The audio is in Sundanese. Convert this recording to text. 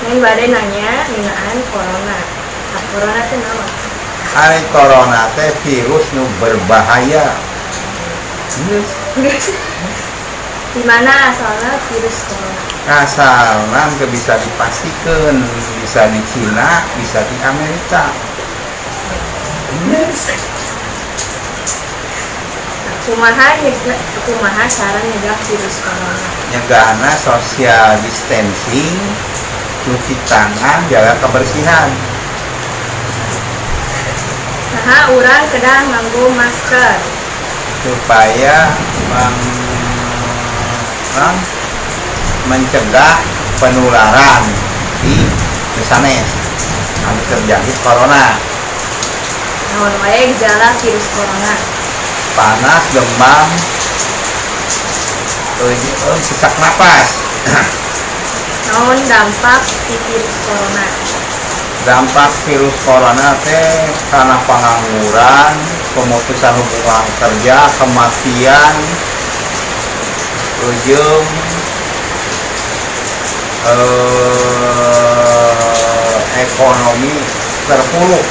Neng bade nanya ngeunaan corona. Nah, corona teh naon? Ari corona teh virus nu berbahaya. Geus. Di mana asalnya virus corona? Asalna teu bisa dipastikan, bisa di Cina, bisa di Amerika. Geus. Nah, kumaha cara nyegah virus corona? Nyegahna social distancing, cuci tangan, jaga kebersihan. Nah, urang kedah nganggo masker? Supaya mencegah penularan di sanes anu terjangkit corona. Naon wae gejala virus corona? Panas, demam, sesak napas. Naon dampak ti virus corona? Dampak virus corona teh karena pengangguran, pemutusan hubungan kerja, kematian, ujung ekonomi terpuruk.